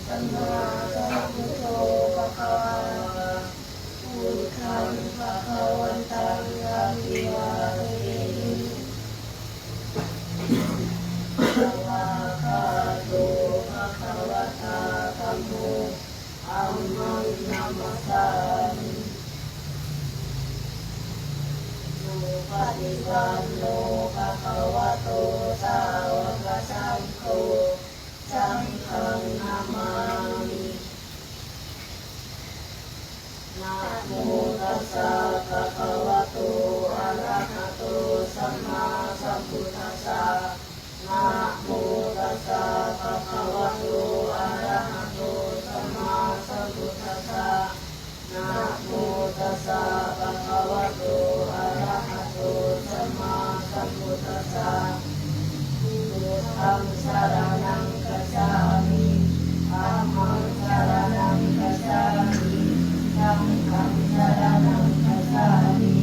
ສຳມາສຳພຸດໂທ ພະຄະວາ ພຸດທັງ ພະຄະວັນຕັງ ອະພິວາເທມິ ສະວາກຂາໂຕ ພະຄະວະຕາ ທຳໂມ ທຳມັງ ນະມັດສາມິ ສຸປະຕິປັນໂນ ພະຄະວະໂຕ ສາວະກະສັງໂຄ ສັງຄັງ ນະມາມິ ນະໂມຕັດສະ ພະຄະວະໂຕ ອະລະຫະໂຕ ສຳມາສຳພຸດທັດສະ ນະໂມຕັດສະ ພະຄະວະໂຕ ອະລະຫະໂຕ ສຳມາສຳພຸດທັດສະ ນະໂມຕັດສະ ພະຄະວະໂຕ ອະລະຫະໂຕ ສຳມາສຳພຸດທັດສະ ພຸດທັງສະລະນັງ ສາມິ ທຳມັງສະລະນັງ ສາມິ ສັງຄັງສະລະນັງ ສາມິ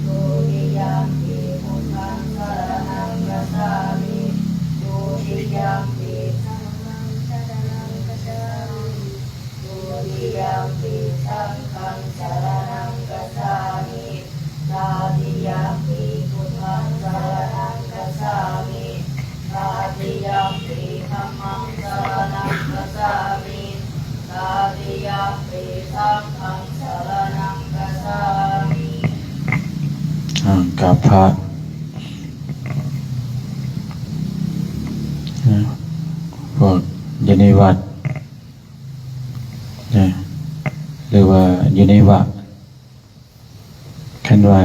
ທຸຕິຍຳປິ ພຸດທັງສະລະນັງ ສາມິ ທຸຕິຍຳປິ ທຳມັງສະລະນັງ ສາມິ ທຸຕິຍຳປິ ສັງຄັງສະລະນັງ ສາມິ ຕະຕິຍຳປິ ພຸດທັງສະລະນັງ ສາມິ ຕະຕິຍຳປິ ທຳມັງສະລະນັງ ສາມິ ຕະຕິຍຳປິ ສັງຄັງສະລະນັງ ສາມິ ອາ ກາບພະ ອາ ພວກຢູ່ໃນວັດ ນະ ຫຼືວ່າຢູ່ໃນວະ ຄັນວ່າ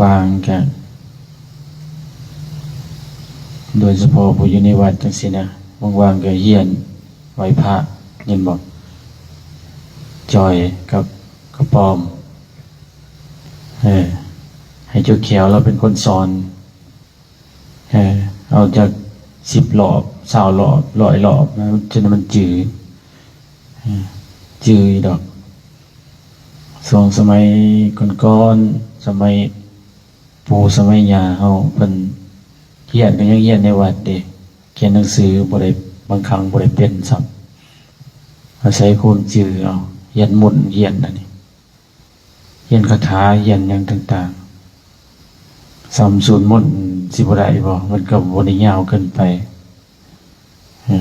ວ່າງໆ ກະ ໂດຍສະເພາະຜູ້ຢູ່ໃນວັດຈັ່ງຊີ້ນະ ວ່າງໆ ກະຮຽນໄຫວ້ພະ ແມ່ນບໍ່? ຈ່ອຍກັບກະປອມ ເອີ ໃຫ້ເຈົ້າແຂວລາວເປັນຄົນສອນ. ເອີ ເອົາຈັກສິບລອບ ຊາວລອບ ຮ້ອຍລອບ ຈົນມັນຈື່ ຈື່ຢູ່ດອກ. ຊ່ວງສະໄໝກ່ອນໆ ສະໄໝປູ່ສະໄໝຍ່າເຮົາ ເພິ່ນຮຽນກໍຍັງຮຽນໃນວັດເດ້ ຂຽນໜັງສືບໍ່ໄດ້ ບາງຄັ້ງບໍ່ໄດ້ເປັນຊ້ຳ ອາໄສຄວາມຈື່ເອົາ ຮຽນມົນ ຮຽນອັນນີ້ ຮຽນຄາຖາ ຮຽນຫຍັງຕ່າງໆ ສ່ຳສູດມົນຊິບໍ່ໄດ້ບໍ່? ມັນກໍບໍ່ໄດ້ຍາວເກີນໄປ. ເອີ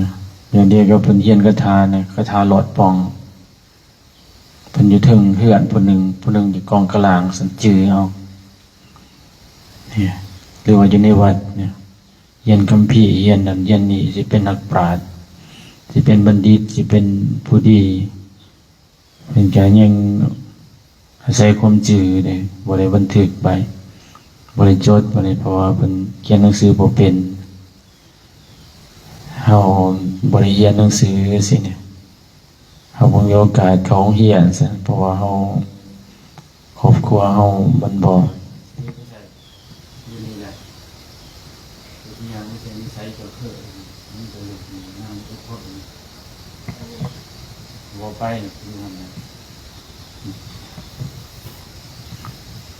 ຢ່າງດຽວກັບເພິ່ນຮຽນຄາຖານະ ຄາຖາຫຼອດປ່ອງ ເພິ່ນຢູ່ເທິງເຮືອນຜູ້ໜຶ່ງ ຜູ້ໜຶ່ງຢູ່ກອງກະລາງ ຊັ້ນຈື່ເອົາ ນີ້ ຫຼືວ່າຢູ່ໃນວັດນີ້ ຮຽນຄຳພີ ຮຽນນັ້ນຮຽນນີ້ ຊິເປັນນັກປາດ ຊິເປັນບັນດິດ ຊິເປັນຜູ້ດີ ເພິ່ນກະຍັງອາໄສຄວາມຈື່ເດ້ ບໍ່ໄດ້ບັນທຶກໄວ້ ບໍ່ໄດ້ຈົດໄວ້ ເພາະວ່າເພິ່ນຂຽນໜັງສືບໍ່ເປັນ. ເຮົາບໍ່ໄດ້ຮຽນໜັງສືຊີ້ນະ ເຮົາບໍ່ມີໂອກາດເຂົ້າໂຮງຮຽນ ເພາະວ່າເຮົາ ຄອບຄົວເຮົາມັນບໍ່ ຢູ່ນີ້ແຫຼະ ເຮັດຫຍັງໃສ່ນິໄສເຈົ້າຄື ມັນກໍເລື່ອງທີ່ນາງອົດທົນ ບໍ່ໄປຢູ່ຫັ້ນແຫຼະ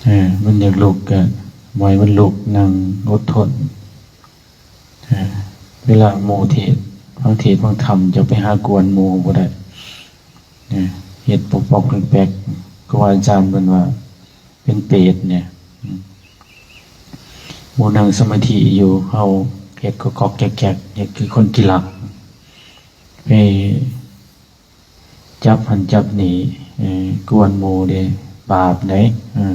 ເອີ ມັນຢາກລຸກກໍບໍ່ໃຫ້ມັນລຸກ ນັ່ງອົດທົນ ເອີ ເວລາໝູ່ເທດ ຟັງເທດຟັງທຳ ຈະໄປຫາກວນໝູ່ບໍ່ໄດ້ ເອີ ເຮັດປອກໆແປກໆ ຄູບາອາຈານເພິ່ນວ່າ ເປັນເປດແດ່ ອືມ ໝູ່ນັ່ງສະມາທິຢູ່ ເຮົາເຮັດກອກໆແກກໆ ເຮັດຄືຄົນຂີ້ລັກ ໄປຈັບຫັ້ນຈັບນີ້ ເອີ ກວນໝູ່ເດ້ ບາບເດ້ ເອີ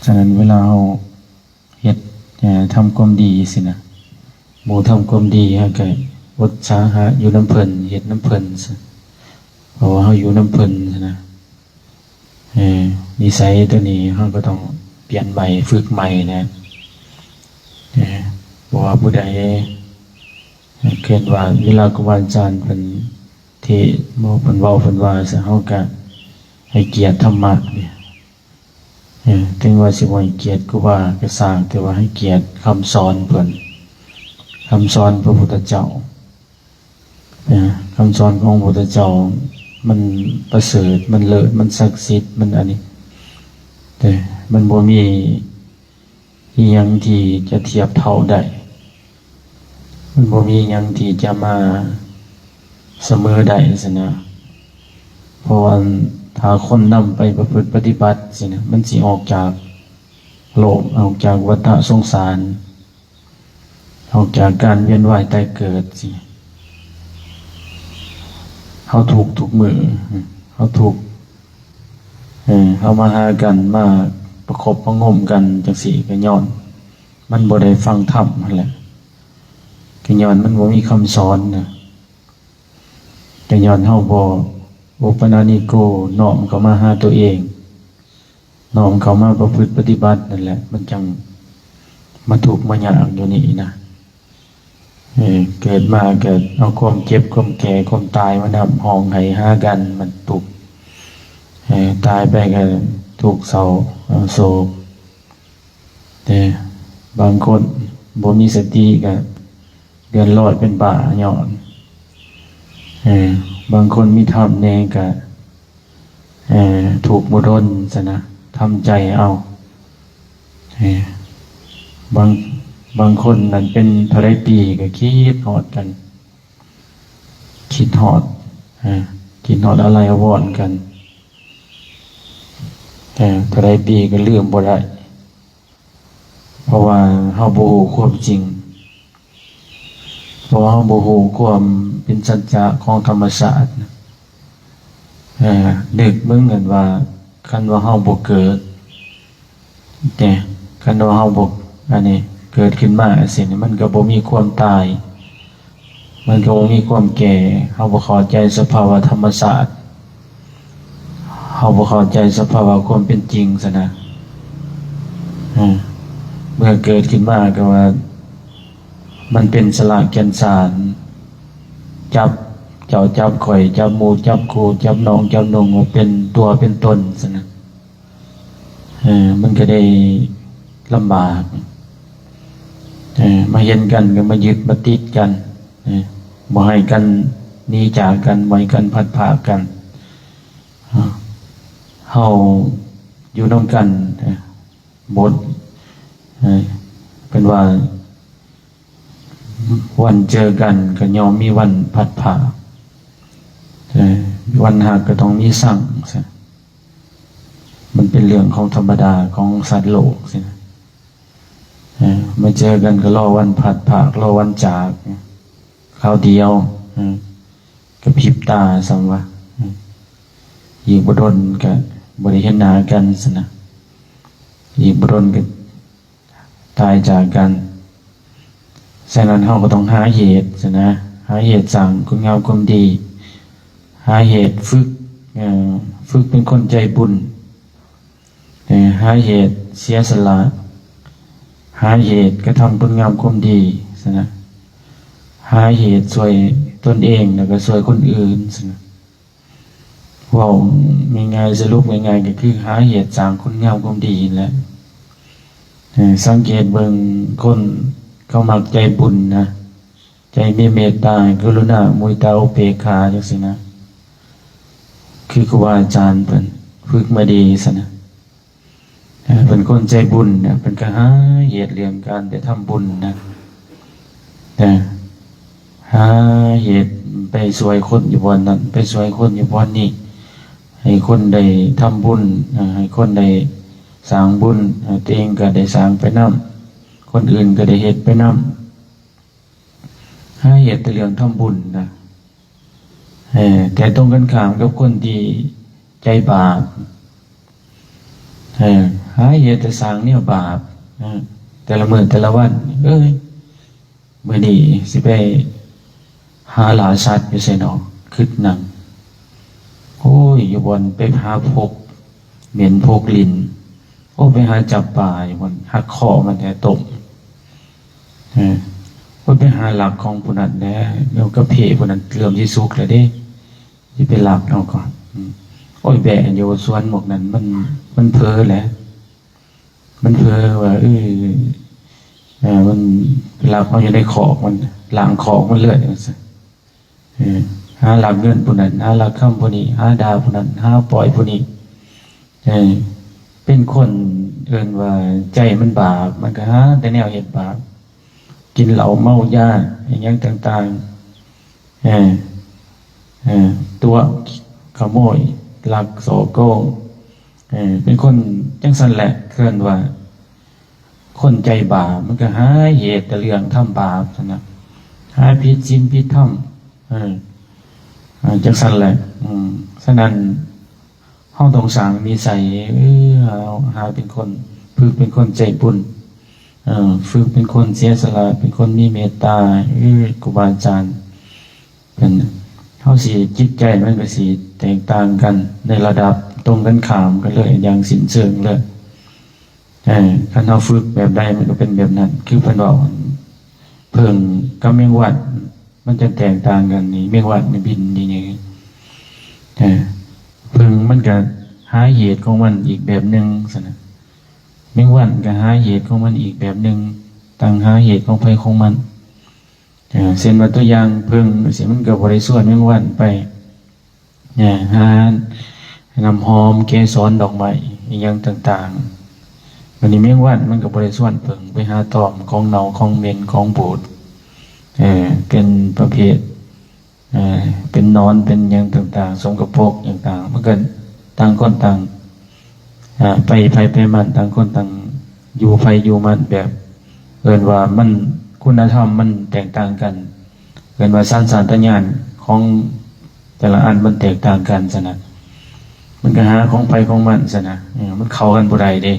ສະນັ້ນເວລາເຮົາ ເຮັດ ເອີ ທຳຄວາມດີຊີ້ນະ ໝູ່ທຳຄວາມດີ ເຮົາກໍອົດສາຫະຢູ່ນຳເພິ່ນ ເຮັດນຳເພິ່ນ ເພາະວ່າເຮົາຢູ່ນຳເພິ່ນຊີ້ນະ ເອີ ນິໄສໂຕນີ້ເຮົາກໍຕ້ອງປ່ຽນໃໝ່ ຝຶກໃໝ່ນະ ເອີ ບໍ່ວ່າຜູ້ໃດ ເຊັ່ນວ່າເວລາຄູບາອາຈານເພິ່ນເທດ ເວົ້າ ເພິ່ນເວົ້າ ເພິ່ນວ່າ ເຮົາກໍໃຫ້ກຽດທຳມະເດ້. ເອີ ເຖິງວ່າຊິບໍ່ໃຫ້ກຽດຄູບາກໍຊ່າງ ແຕ່ວ່າໃຫ້ກຽດຄຳສອນເພິ່ນ ຄຳສອນພະພຸດທະເຈົ້າ ເອີ ຄຳສອນຂອງພະພຸດທະເຈົ້າ ມັນປະເສີດ ມັນເລີດ ມັນສັກສິດ ມັນອັນນີ້ ແຕ່ມັນບໍ່ມີອີ່ຫຍັງທີ່ຈະທຽບເທົ່າໄດ້. ມັນບໍ່ມີຫຍັງທີ່ຈະມາສະເໝີໄດ້ຊັ້ນນະ ເພາະວ່າຖ້າຄົນນຳໄປປະພຶດປະຕິບັດຊີ້ນະ ມັນຊິອອກຈາກໂລກ ອອກຈາກວັດຕະສົງສານ ອອກຈາກການວຽນວ່າຍຕາຍເກີດຊີ້ ເຮົາທຸກທຸກມື້ ເຮົາທຸກ ເອີ ເຮົາມາຫາກັນ ມາປະຄົບປະງົມກັນຈັ່ງຊີ້ ກໍຍ້ອນມັນບໍ່ໄດ້ຟັງທຳຫັ້ນແຫຼະ ກໍຍ້ອນມັນບໍ່ມີຄຳສອນນະ ກໍຍ້ອນເຮົາບໍ່ໂອປະນານິໂກ ນ້ອມເຂົ້າມາຫາຕົວເອງ ນ້ອມເຂົ້າມາປະພຶດປະຕິບັດນັ້ນແຫຼະ ມັນຈັ່ງມາທຸກມາຍາກຢູ່ນີ້ນະ ເອີ ເກີດມາກໍເອົາຄວາມເຈັບ ຄວາມແກ່ ຄວາມຕາຍມານຳ ຮ້ອງໄຫ້ຫາກັນ ມັນທຸກ ເອີ ຕາຍໄປກໍທຸກເສົ້າໂສກ ແຕ່ບາງຄົນບໍ່ມີສະຕິກໍເລື່ອນລອຍເປັນບ້າຍ້ອນ ເອີ ບາງຄົນມີທຳແດ່ກໍ ເອີ ທຸກບໍ່ດົນຊັ້ນນະ ທຳໃຈເອົາ ເອີ ບາງ ບາງຄົນນັ້ນເປັນເທົ່າໃດປີກໍຄິດຮອດກັນ ຄິດຮອດ ເອີ ຄິດຮອດອາໄລອາວອນກັນ ເອີ ເທົ່າໃດປີກໍລືມບໍ່ໄດ້ ເພາະວ່າເຮົາບໍ່ຮູ້ຄວາມຈິງ ເພາະວ່າເຮົາບໍ່ຮູ້ຄວາມເປັນສັດຈະຂອງທຳມະຊາດ ເອີ ນຶກເບິ່ງຫັ້ນວ່າ ຄັນວ່າເຮົາບໍ່ເກີດ ແຕ່ຄັນວ່າເຮົາບໍ່ ອັນນີ້ ເກີດຂຶ້ນມາຈັ່ງຊີ້ ມັນກໍບໍ່ມີຄວາມຕາຍ ມັນກໍບໍ່ມີຄວາມແກ່ ເຮົາບໍ່ເຂົ້າໃຈສະພາວະທຳມະຊາດ ເຮົາບໍ່ເຂົ້າໃຈສະພາວະຄວາມເປັນຈິງຊັ້ນນະ ເອີ ເມື່ອເກີດຂຶ້ນມາກໍວ່າ ມັນເປັນສະຫຼາກແກ່ນສານ ຈັບເຈົ້າຈັບຂ້ອຍ ຈັບໝູ່ຈັບຄູ່ ຈັບນ້ອງຈັບນຸ່ງ ວ່າເປັນຕົວເປັນຕົນຊັ້ນນະ ເອີ ມັນກໍໄດ້ລຳບາກ ເອີ ມາເຫັນກັນກໍມາຍຶດມາຕິດກັນ ເອີ ບໍ່ໃຫ້ກັນໜີຈາກກັນ ບໍ່ໃຫ້ກັນພັດພາກກັນ ເຮົາຢູ່ນຳກັນ ເອີ ບົດ ເອີ ເພິ່ນວ່າ ວັນເຈີກັນກໍຍ່ອມມີວັນພັດພາກ ເອີ ວັນຮັກກໍຕ້ອງມີຊັງ ມັນເປັນເລື່ອງຂອງທຳມະດາຂອງສັດໂລກຊີ້ນະ ເອີ ມາເຈີກັນກໍລໍວັນພັດພາກ ລໍວັນຈາກ ຄາວດຽວ ເອີ ກະພິບຕາສ່ຳວ່າ ເອີ ອີກບໍ່ດົນກະບໍ່ໄດ້ເຫັນໜ້າກັນຊັ້ນນະ ອີກບໍ່ດົນກະຕາຍຈາກກັນ. ສະນັ້ນເຮົາກໍຕ້ອງຫາເຫດຊັ້ນນະ ຫາເຫດສ້າງຄຸນງາມຄວາມດີ ຫາເຫດຝຶກ ເອີ ຝຶກເປັນຄົນໃຈບຸນ ເອີ ຫາເຫດເສຍສະຫຼະ ຫາເຫດກະທຳຄຸນງາມຄວາມດີຊັ້ນນະ ຫາເຫດຊ່ວຍຕົນເອງ ແລ້ວກໍຊ່ວຍຄົນອື່ນຊັ້ນນະ. ເວົ້າງ່າຍໆ ສະຫຼຸບງ່າຍໆ ກໍຄືຫາເຫດສ້າງຄຸນງາມຄວາມດີຫັ້ນແຫຼະ. ເອີ ສັງເກດເບິ່ງຄົນເຂົາມັກໃຈບຸນນະ ໃຈມີເມດຕາ ກະລຸນາ ມຸດຕາ ອຸເບກຂາ ຈັ່ງຊີ້ນະ ຄືຄູບາອາຈານເພິ່ນຝຶກມາດີຊັ້ນນະ. ເອີ ເປັນຄົນໃຈບຸນນະ ເພິ່ນກໍຫາເຫດເລື່ອງການໄດ້ທຳບຸນນະ ເອີ ຫາເຫດໄປຊ່ວຍຄົນຢູ່ບ່ອນນັ້ນ ໄປຊ່ວຍຄົນຢູ່ບ່ອນນີ້ ໃຫ້ຄົນໄດ້ທຳບຸນ ເອີ ໃຫ້ຄົນໄດ້ສ້າງບຸນ ເອີ ຕົວເອງກໍໄດ້ສ້າງໄປນຳ ຄົນອື່ນກໍໄດ້ເຮັດໄປນຳ. ຫາເຮັດແຕ່ເລື່ອງທຳບຸນນະ ເອີ ແຕ່ຕົງກັນຂ້າມກັບຄົນທີ່ໃຈບາບ ເອີ ຫາເຮັດແຕ່ສ້າງແນວບາບ ເອີ ແຕ່ລະມື້ແຕ່ລະວັນ ເອີຍ ມື້ນີ້ຊິໄປຫາລ່າສັດຢູ່ໃສນໍ ຄິດນຳ ໂອ້ຍ ຢູ່ບ່ອນໄປຫາພົກເໝັນ ພົກລິນ ໂອ້ ໄປຫາຈັບປາຢູ່ບ່ອນ ຫັກຄໍມັນແທ້ຕົ້ມ ເອີ ໂອ້ ໄປຫາລັກຂອງຜູ້ນັ້ນແດ່ ແລ້ວກາເຟຜູ້ນັ້ນເລີ່ມຊິສຸກແລ້ວເດ້ ຊິໄປລັກເອົາກ່ອນ ໂອ້ຍ ແບະຢູ່ສວນໝົກນັ້ນ ມັນ ມັນເຜີແຫຼະ ມັນເຜີວ່າ ເອີ ເອີ ມັນລັກເອົາຢູ່ໃນຄອກ ມັນລ້າງຄອກມັນເລີຍ ວ່າຊັ້ນ. ເອີ ຫາລັກເງິນຜູ້ນັ້ນ ຫາລັກຄຳຜູ້ນີ້ ຫາດ່າຜູ້ນັ້ນ ຫາປ່ອຍຜູ້ນີ້ ເອີ ເປັນຄົນເອີ້ນວ່າໃຈມັນບາບ ມັນກໍຫາແຕ່ແນວເຮັດບາບ ກິນເຫຼົ້າເມົາຢາ ອີຫຍັງຕ່າງໆ ເອີ ເອີ ຕົວະ ຂະໂມຍ ລັກ ສໍ້ໂກງ ເອີ ເປັນຄົນຈັ່ງຊັ້ນແຫຼະ. ເອີ້ນວ່າຄົນໃຈບາບ ມັນກໍຫາເຫດແຕ່ເລື່ອງທຳບາບຫັ້ນນະ ຫາຜິດສິນຜິດທຳ ເອີ ເອີ ຈັ່ງຊັ້ນແຫຼະ. ອືມ ສະນັ້ນ ເຮົາຕ້ອງສ້າງນິໄສ ເອີ ເຮົາຫາເປັນຄົນ ຝຶກເປັນຄົນໃຈບຸນ ເອີ ຝຶກເປັນຄົນເສຍສະຫຼະ ເປັນຄົນມີເມດຕາ ເອີ ຄູບາອາຈານເພິ່ນ ເຮົາຊິ ຈິດໃຈມັນກໍຊິແຕກຕ່າງກັນໃນລະດັບຕົງກັນຂ້າມກັນເລີຍຢ່າງສິ້ນເຊີງເລີຍ. ເອີ ຄັນເຮົາຝຶກແບບໃດ ມັນກໍເປັນແບບນັ້ນ. ຄືເພິ່ນເວົ້າ ເຜິ້ງກັບແມງວັດ ມັນຈະແຕກຕ່າງກັນນີ້ ແມງວັດນີ້ບິນດີນີ້ ເອີ ເຜິ້ງມັນກະຫາເຫດຂອງມັນອີກແບບໜຶ່ງຊັ້ນນະ ແມງວັດກະຫາເຫດຂອງມັນອີກແບບໜຶ່ງ ຕ່າງຫາເຫດຂອງໃຜຂອງມັນ. ເອີ ເຊັ່ນວ່າຕົວຢ່າງເຜິ້ງຊີ້ ມັນກະບໍ່ໄດ້ຊວນແມງວັດໄປ ເອີ ຫານ້ຳຫອມ ເກສອນ ດອກໄມ້ ອີຫຍັງຕ່າງໆ. ບາດນີ້ແມງວັດມັນກໍບໍ່ໄດ້ຊວນເຜິ້ງໄປຫາຕອມຂອງເນົ່າຂອງເໝັນຂອງບູດ ເອີ ເປັນປະເພດ ເອີ ເປັນໜອນເປັນຫຍັງຕ່າງໆ ສົກກະປົກຫຍັງຕ່າງ ມັນກໍຕ່າງຄົນຕ່າງ ອາ ໄປໃຜໄປມັນ ຕ່າງຄົນຕ່າງຢູ່ໃຜຢູ່ມັນ ແບບເອີ້ນວ່າມັນ ຄຸນນະທຳມັນແຕກຕ່າງກັນ ເອີ້ນວ່າສັນຊາດຕະຍານຂອງແຕ່ລະອັນມັນແຕກຕ່າງກັນຊັ້ນນະ ມັນກໍຫາຂອງໃຜຂອງມັນຊັ້ນນະ ເອີ ມັນເຂົ້າກັນບໍ່ໄດ້ເດ້.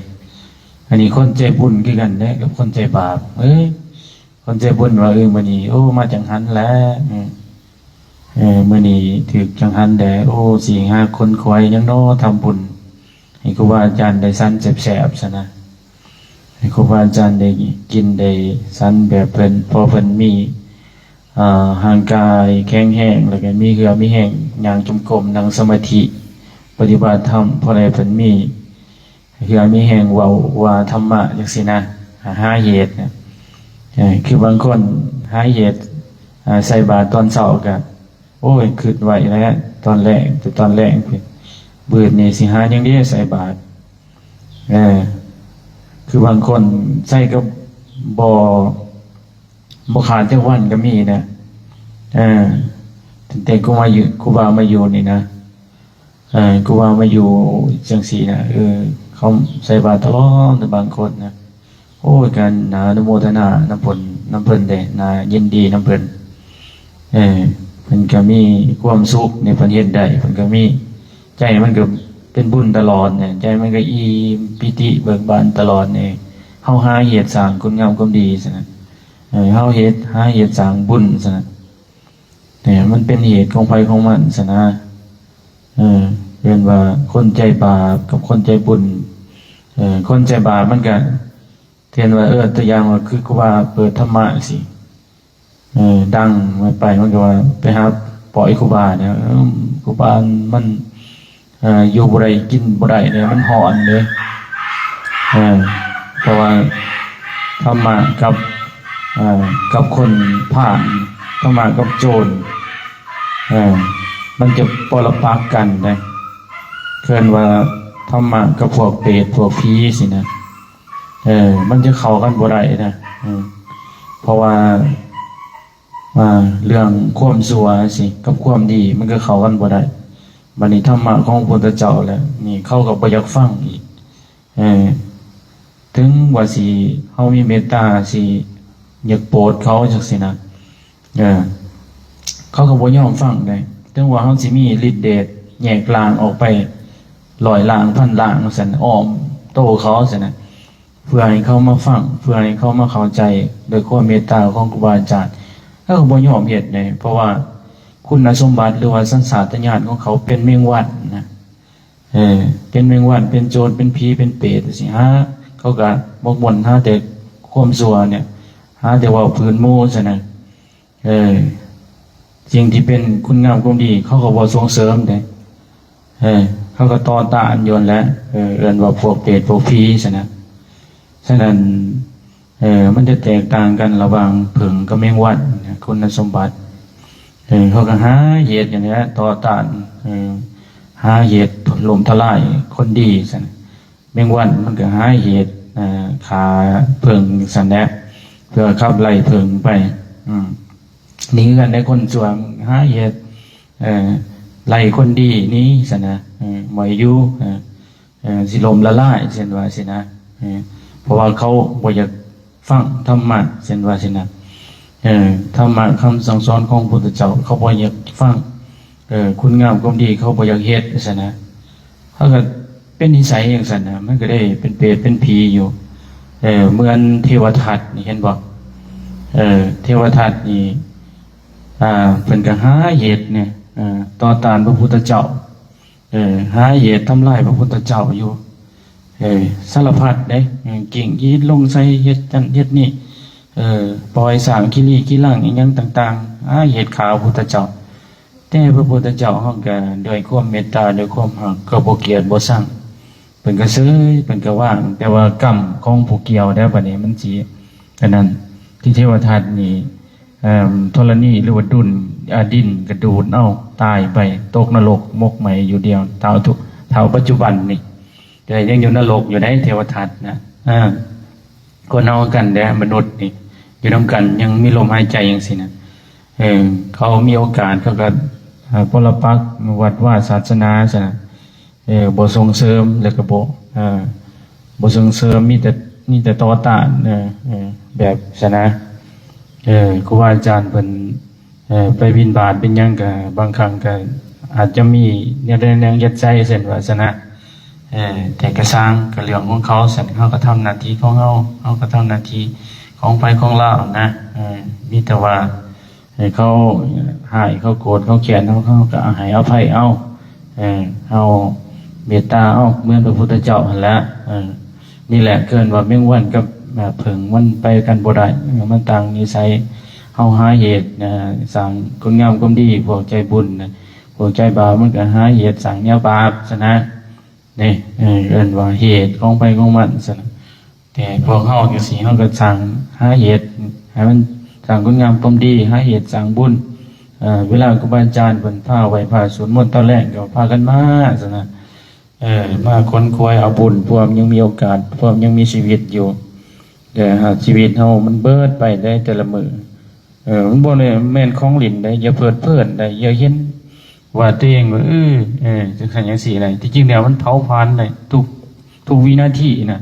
ອັນນີ້ຄົນໃຈບຸນຄືກັນເດ້ກັບຄົນໃຈບາບ ເອີຍ ຄົນໃຈບຸນວ່າ ເອີ ມື້ນີ້ ໂອ້ ມາຈັງຫັນແຫຼະ ເອີ ເອີ ມື້ນີ້ຖືກຈັງຫັນແດ່ ໂອ້ ຊິຫາຂົນຂວາຍຫຍັງນໍ ທຳບຸນໃຫ້ຄູບາອາຈານໄດ້ສັນແຊບໆຊັ້ນນະ ໃຫ້ຄູບາອາຈານໄດ້ກິນໄດ້ສັນແບບເພິ່ນ ເພາະເພິ່ນມີ ເອີ ຮ່າງກາຍແຂງແຮງ ແລ້ວກໍມີເຫື່ອມີແຮງ ຍ່າງຈົງກົມ ນັ່ງສະມາທິ ປະຕິບັດທຳ ເພາະໄດ້ເພິ່ນມີ ເພື່ອມີແຮງເວົ້າວ່າທຳມະຈັ່ງຊີ້ນະ ຫາເຫດນະ ເອີ ຄືບາງຄົນຫາເຫດ ອາ ໃສ່ບາດຕອນເຊົ້າກະ ໂອ້ຍ ຄຶດໄວ້ແລ້ວຕອນແລງ ແຕ່ຕອນແລງພຸ້ນ ບືດນີ້ຊິຫາຫຍັງເດໃສ່ບາດ ເອີ ຄືບາງຄົນໃສ່ກໍບໍ່ ບໍ່ຂາດຈັກວັນກໍມີນະ ເອີ ຕັ້ງແຕ່ກູມາຢູ່ ຄູບາມາຢູ່ນີ້ນະ ເອີ ກູບາມາຢູ່ຈັ່ງຊີ້ນະ ເອີ ເຂົາໃສ່ບາດຕະຫຼອດ ແຕ່ບາງຄົນນະ ໂອ້ຍ ກໍໜ້າອະນຸໂມທະນານຳເພິ່ນ ນຳເພິ່ນເດ້ ໜ້າຍິນດີນຳເພິ່ນ ເອີ ເພິ່ນກໍມີຄວາມສຸກນີ້ ເພິ່ນເຮັດໄດ້ ເພິ່ນກໍມີ ໃຈມັນກໍເປັນບຸນຕະຫຼອດນະ ໃຈມັນກໍອີ່ມປີຕິເບີກບານຕະຫຼອດນີ້ ເຮົາຫາເຮັດສ້າງຄຸນງາມຄວາມດີຊັ້ນນະ ເອີ ເຮົາເຮັດ ຫາເຮັດສ້າງບຸນຊັ້ນນະ ແຕ່ມັນເປັນເຫດຂອງໃຜຂອງມັນຊັ້ນນະ ເອີ ເອີ້ນວ່າຄົນໃຈບາບກັບຄົນໃຈບຸນ ເອີ ຄົນໃຈບາບມັນກະ ເຊັ່ນວ່າ ເອີ ຕົວຢ່າງວ່າ ຄືຄູບາເປີດທຳມະຊີ້ ເອີ ດັງໄປ ມັນກໍວ່າໄປຫາປ່ອຍຄູບາເນຍ ເອີ ຄູບາມັນ ເອີ ຢູ່ບໍ່ໄດ້ກິນບໍ່ໄດ້ເນຍ ມັນຮ້ອນເດ້ ເອີ ເພາະວ່າທຳມະກັບ ເອີ ກັບຄົນພານ ທຳມະກັບໂຈນ ເອີ ມັນຈະປໍລະປັກກັນເດ້ ເອີ້ນວ່າທຳມະກັບພວກເປດພວກຜີຊີ້ນະ ເອີ ມັນຈະເຂົ້າກັນບໍ່ໄດ້ນະ ເອີ ເພາະວ່າ ວ່າເລື່ອງຄວາມຊົ່ວຊີ້ກັບຄວາມດີມັນກໍເຂົ້າກັນບໍ່ໄດ້. ບັດນີ້ທຳມະຂອງພະພຸດທະເຈົ້າແລ້ວນີ້ ເຂົາກໍບໍ່ຢາກຟັງອີກ. ເອີ ເຖິງວ່າຊິ ເຮົາມີເມດຕາ ຊິຢາກໂປດເຂົາຈັ່ງຊີ້ນະ ເອີ ເຂົາກໍບໍ່ຍອມຟັງເດ້. ເຖິງວ່າເຮົາຊິມີລິດເດດແຍກລ່າງອອກໄປຮ້ອຍລ່າງ ພັນລ່າງ ວ່າຊັ້ນ ອ້ອມໂຕເຂົາຊັ້ນນະ ເພື່ອໃຫ້ເຂົາມາຟັງ ເພື່ອໃຫ້ເຂົາມາເຂົ້າໃຈດ້ວຍຄວາມເມດຕາຂອງຄູບາອາຈານ ເຂົາກໍບໍ່ຍອມເຮັດເດ້. ເພາະວ່າຄຸນນະສົມບັດ ຫຼືວ່າສັນຊາດຕະຍານຂອງເຂົາເປັນແມງວັດນະ ເອີ ເປັນແມງວັດ ເປັນໂຈນ ເປັນຜີ ເປັນເປດ ຈັ່ງຊີ້ ຫາ ເຂົາກໍໝົກໝົນຫາແຕ່ຄວາມຊົ່ວນີ້ ຫາແຕ່ເວົ້າພື້ນໝູ່ຊັ້ນນະ. ເອີ ສິ່ງທີ່ເປັນຄຸນງາມຄວາມດີ ເຂົາກໍບໍ່ສົ່ງເສີມເດ້. ເອີ ເຂົາກໍຕໍ່ຕ້ານຢູ່ຫັ້ນແຫຼະ ເອີ ເອີ້ນວ່າພວກເປດພວກຜີຊັ້ນນະ. ສະນັ້ນ ເອີ ມັນຈະແຕກຕ່າງກັນລະຫວ່າງເຜິ້ງກັບແມງວັດນະ ຄຸນນະສົມບັດ. ເອີ ເຂົາກໍຫາເຫດຫັ້ນແຫຼະ ຕໍ່ຕ້ານ ເອີ ຫາເຫດລົ້ມທະລາຍຄົນດີຊັ້ນນະ. ແມງວັດມັນກໍຫາເຫດ ເອີ ຂ້າເຜິ້ງຊັ້ນແຫຼະ. ເພື່ອຂັບໄລ່ເຜິ້ງໄປ. ອືມ ໜີເຮືອນໃນຄົນຊົ່ວ ຫາເຮັດ ເອີ ໄລ່ຄົນດີໜີຊັ້ນນະ. ເອີ ບໍ່ໃຫ້ຢູ່ ເອີ ເອີ ຊິລົ້ມລະລາຍ ເຊັ່ນວ່າຊີ້ນະ. ເອີ ເພາະວ່າເຂົາບໍ່ຢາກຟັງທຳມະ ເຊັ່ນວ່າຊີ້ນະ. ເອີ ທຳມະຄຳສັ່ງສອນຂອງພຸດທະເຈົ້າ ເຂົາບໍ່ຢາກຟັງ. ເອີ ຄຸນງາມຄວາມດີເຂົາບໍ່ຢາກເຮັດ ວ່າຊັ້ນນະ. ເຂົາກໍເປັນນິໄສຈັ່ງຊັ້ນນະ ມັນກໍໄດ້ເປັນເປດເປັນຜີຢູ່. ເອີ ເໝືອນເທວະທັດນີ້ ເຫັນບໍ່? ເອີ ເທວະທັດນີ້ ອ່າ ເພິ່ນກໍຫາເຫດນີ້ ເອີ ຕໍ່ຕ້ານພະພຸດທະເຈົ້າ. ເອີ ຫາເຫດທຳລາຍພະພຸດທະເຈົ້າຢູ່. ເອີ ສາລະພັດເດ້ ເອີ ກິ້ງຮີດລົງໃສ່ ເຮັດນັ້ນເຮັດນີ້. ເອີ ປ່ອຍສ້າງຂີ້ລີ້ຂີ້ລັງອີ່ຫຍັງຕ່າງໆ ຫາເຫດຂ້າພະພຸດທະເຈົ້າ. ແຕ່ພະພຸດທະເຈົ້າເຮົາກໍດ້ວຍຄວາມເມດຕາ ດ້ວຍຄວາມຮັກ ກໍບໍ່ກຽດບໍ່ຊັງ ເພິ່ນກໍເຊີຍ ເພິ່ນກໍວາງ. ແຕ່ວ່າກຳຂອງຜູ້ກ່ຽວແລ້ວ ບັດນີ້ມັນຊິອັນນັ້ນ ທີ່ເທວະທັດນີ້ ເອີ່ມ ທໍລະນີ ຫຼືວ່າດຸນ ອາ ດິນກະດູດເອົາ ຕາຍໄປ ຕົກນະລົກໝົກໄໝ້ຢູ່ດຽວ ເທົ່າທຸ ເທົ່າປັດຈຸບັນນີ້. ແຕ່ຍັງຢູ່ນະລົກຢູ່ໃດ ເທວະທັດນະ. ເອີ ຄົນເຮົາກັນແດ່ ມະນຸດນີ້ ຢູ່ນຳກັນຍັງມີລົມຫາຍໃຈຈັ່ງຊີ້ນະ. ເອີ ເຂົາມີໂອກາດ ເຂົາກໍ ເອີ ປົລະປັກວັດວາສາສະໜາຊັ້ນນະ. ເອີ ບໍ່ສົ່ງເສີມ ແລ້ວກໍບໍ່ ເອີ ບໍ່ສົ່ງເສີມ ມີແຕ່ ມີແຕ່ຕໍ່ຕ້ານ ເອີ ເອີ ແບບຊັ້ນນະ. ເອີ ຄູບາອາຈານເພິ່ນ ເອີ ໄປບິນບາດເປັນຫຍັງ ກໍບາງຄັ້ງກໍອາດຈະມີແນວໃດແນວໜຶ່ງເຮັດໃສ່ ເຊັ່ນວ່າຊັ້ນນະ. ເອີ ແຕ່ກໍຊ່າງ ກໍເລື່ອງຂອງເຂົາຊັ້ນ ເຮົາກໍທຳໜ້າທີ່ຂອງເຮົາ ເຮົາກໍທຳໜ້າທີ່ຂອງໃຜຂອງລາວນະ. ເອີ ມີແຕ່ວ່າ ໃຫ້ເຂົາຮ້າຍ ເຂົາໂກດ ເຂົາແຄ້ນເຮົາ ເຮົາກໍໃຫ້ອະໄພເອົາ ເອີ ເຮົາເມດຕາເອົາ ເໝືອນພະພຸດທະເຈົ້າຫັ້ນແຫຼະ. ເອີ ນີ້ແຫຼະເອີ້ນວ່າແມງວັນກັບ ເອີ ເຜິ້ງ ມັນໄປກັນບໍ່ໄດ້ ເອີ ມັນຕ່າງນິໄສ. ເຮົາຫາເຫດ ເອີ ສ້າງຄຸນງາມຄວາມດີ ພວກໃຈບຸນນະ ພວກໃຈບາບມັນກໍຫາເຫດສ້າງແນວບາບຊັ້ນນະ. ນີ້ ເອີ ເອີ້ນວ່າເຫດຂອງໃຜຂອງມັນຊັ້ນນະ. ແຕ່ພວກເຮົາຈັ່ງຊີ້ ເຮົາກໍສ້າງ ຫາເຫດໃຫ້ມັນສ້າງຄຸນງາມຄວາມດີ ຫາເຫດສ້າງບຸນ. ເອີ ເວລາຄູບາອາຈານເພິ່ນພາໄຫວ້ພະສວດມົນຕອນແລງ ກໍພາກັນມາຊັ້ນນະ. ເອີ ມາຂົນຂວາຍເອົາບຸນ ພວກຍັງມີໂອກາດ ພວກຍັງມີຊີວິດຢູ່. ແຕ່ຫາກຊີວິດເຮົາມັນເບີດໄປໄດ ແຕ່ລະມື້ ເອີ ມັນບໍ່ໄດ້ແມ່ນຂອງຫຼິ້ນໄດ. ຢ່າເພີດເພີນໄດ ຢ່າເຫັນວ່າຕົວເອງວ່າ ເອີ ເອີ ຈັ່ງຊັ້ນຈັ່ງຊີ້ໄດ. ທີ່ຈິງແລ້ວມັນເຜົາຜານໄດ ທຸກ ທຸກວິນາທີນະ.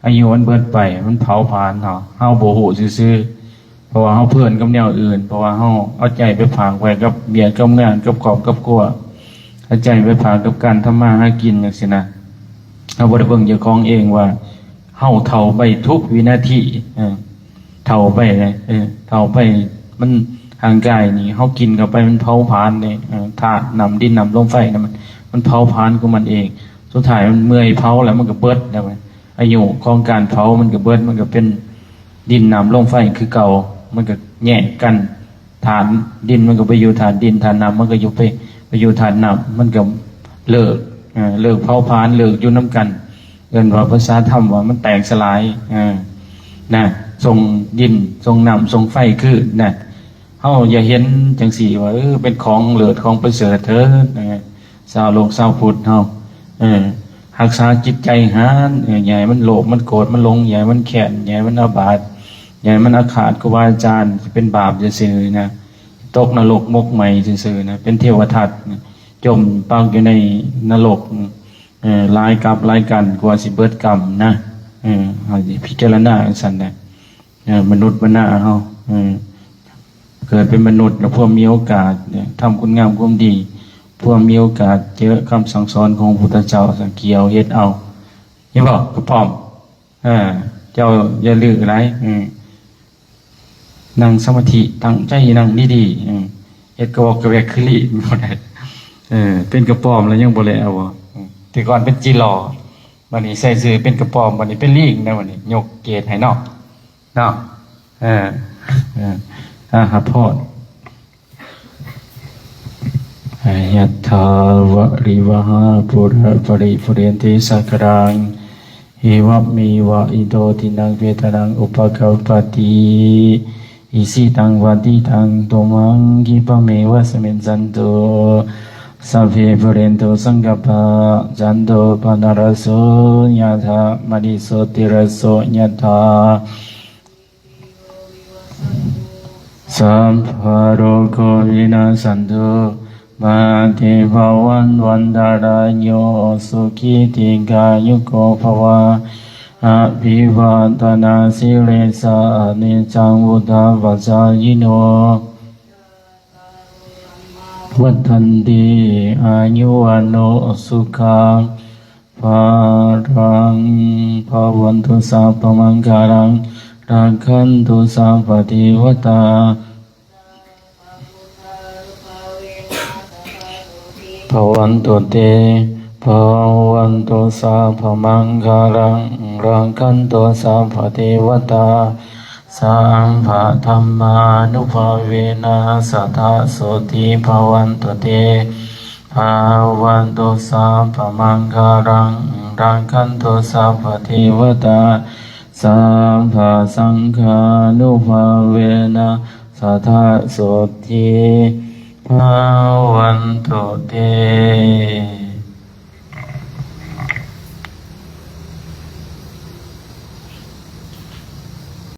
ອາຍຸມັນເບີດໄປ ມັນເຜົາຜານເຮົາ ເຮົາບໍ່ຮູ້ຊື່ໆ ເພາະວ່າເຮົາເພີນກັບແນວອື່ນ ເພາະວ່າເຮົາເອົາໃຈໄປຝາກໄວ້ກັບວຽກກັບງານ ກັບຄອບກັບຄົວ ເອົາໃຈໄປຝາກກັບການທຳມາຫາກິນຈັ່ງຊີ້ນະ. ເຮົາບໍ່ໄດ້ເບິ່ງເຈົ້າຂອງເອງວ່າເຮົາເຖົ້າໄປທຸກວິນາທີ ເອີ ເຖົ້າໄປເລີຍ ເອີ ເຖົ້າໄປ ມັນ ຮ່າງກາຍນີ້ ເຮົາກິນເຂົ້າໄປມັນເຜົາຜານເດ້ ເອີ ທາດນ້ຳດິນນ້ຳລົມໄຟນະ ມັນ ມັນເຜົາຜານຂອງມັນເອງ. ສຸດທ້າຍມັນເມື່ອຍເຜົາແລ້ວ ມັນກໍເບິດແລ້ວ. ອາຍຸຂອງການເຜົາມັນກໍເບິດ ມັນກໍເປັນດິນນ້ຳລົມໄຟຄືເກົ່າ ມັນກໍແຍກກັນ. ທາດດິນມັນກໍໄປຢູ່ທາດດິນ ທາດນ້ຳມັນກໍຢູ່ໄປ ໄປຢູ່ທາດນ້ຳ ມັນກໍເລີກ ເອີ ເລີກເຜົາຜານ ເລີກຢູ່ນຳກັນ. ເອີ້ນວ່າພາສາທຳວ່າມັນແຕກສະຫຼາຍ ເອີ ນະ ສົ່ງດິນ ສົ່ງນ້ຳ ສົ່ງໄຟຄືນນະ. ເຮົາຢ່າເຫັນຈັ່ງຊີ້ວ່າ ເອີ ເປັນຂອງເລີດຂອງປະເສີດເທີ້ນ ເອີ ຊາວໂລກຊາວພຸດເຮົາ ເອີ ຮັກສາຈິດໃຈຫັ້ນ ເອີ ຢ່າໃຫ້ມັນໂລບ ມັນໂກດ ມັນຫຼົງ ຢ່າໃຫ້ມັນແຄ້ນ ຢ່າໃຫ້ມັນອາບາດ ຢ່າໃຫ້ມັນອາຄາດຄູບາອາຈານ ຊິເປັນບາບຊື່ໆນະ ຕົກນະລົກໝົກໄໝ້ຊື່ໆນະ ເປັນເທວະທັດນະ ຈົມປັກຢູ່ໃນນະລົກ ເອີ ຫຼາຍກັບຫຼາຍກັນ ກວ່າຊິເບິດກຳນະ. ເອີ ເຮົາຊິພິຈາລະນາຈັ່ງຊັ້ນນະ. ເອີ ມະນຸດມະນາເຮົາ ເອີ ເກີດເປັນມະນຸດແລ້ວ ພວກມີໂອກາດ ເອີ ທຳຄຸນງາມຄວາມດີ ພວກມີໂອກາດເຈີຄຳສັ່ງສອນຂອງພະພຸດທະເຈົ້າ ສັງກຽວເຮັດເອົາ. ເຫັນບໍ່? ກະປ້ອມ ເອີ ເຈົ້າຢ່າດື້ຫຼາຍ ເອີ ນັ່ງສະມາທິ ຕັ້ງໃຈນັ່ງດີໆ ເອີ ເຮັດກະວອກກະແວກຄືລີ້ບໍ່ໄດ້ ເອີ ເປັນກະປ້ອມແລ້ວຍັງບໍ່ແລ້ວບໍ່? ເອີ ແຕ່ກ່ອນເປັນຈີຫຼໍ່ ບັດນີ້ໃສ່ຊື່ເປັນກະປ້ອມ ບັດນີ້ເປັນລີ້ແລ້ວ ບັດນີ້ຍົກເກຣດໃຫ້ເນາະ ເນາະ ເອີ ເອີ ອາ ຮັບພອນ. ຍັດຖາ ວະລິວະຫາ ປູຣະ ປະລິປູເຣນຕິ ສາຄະລັງ ເອວະເມວະ ອິໂຕ ທິນນະ ເປຕານັງ ອຸປະກັບປະຕິ ອິຊິຕັງ ປະຕິຕັງ ຕຸມະງ ຂິປະເມວະ ສະມິດສັນຕຸ ສັບເພ ປູເຣນຕຸ ສັງກະປາ ຈັນໂທ ປະນະລະໂສ ຍະຖາ ມະນີ ໂຊຕິລະໂສ ຍະຖາ Sabbarogo vinasantu, mā te bhavatvantarāyo, sukhī dīghāyuko bhava. Abhivādanasīlissa niccaṃ vuḍḍhāpacāyino, vaḍḍhanti āyu vaṇṇo sukhaṃ balaṃ. Bhavatu sabbamaṅgalaṃ, rakkhantu sabbadevatā, bhavantu te. Bhavatu sabbamaṅgalaṃ, rakkhantu sabbadevatā, sabbadhammānubhāvena sadā sotthī bhavantu te. Bhavatu sabbamaṅgalaṃ, rakkhantu sabbadevatā, sabbasaṅghānubhāvena sadā sotthī bhavantu te.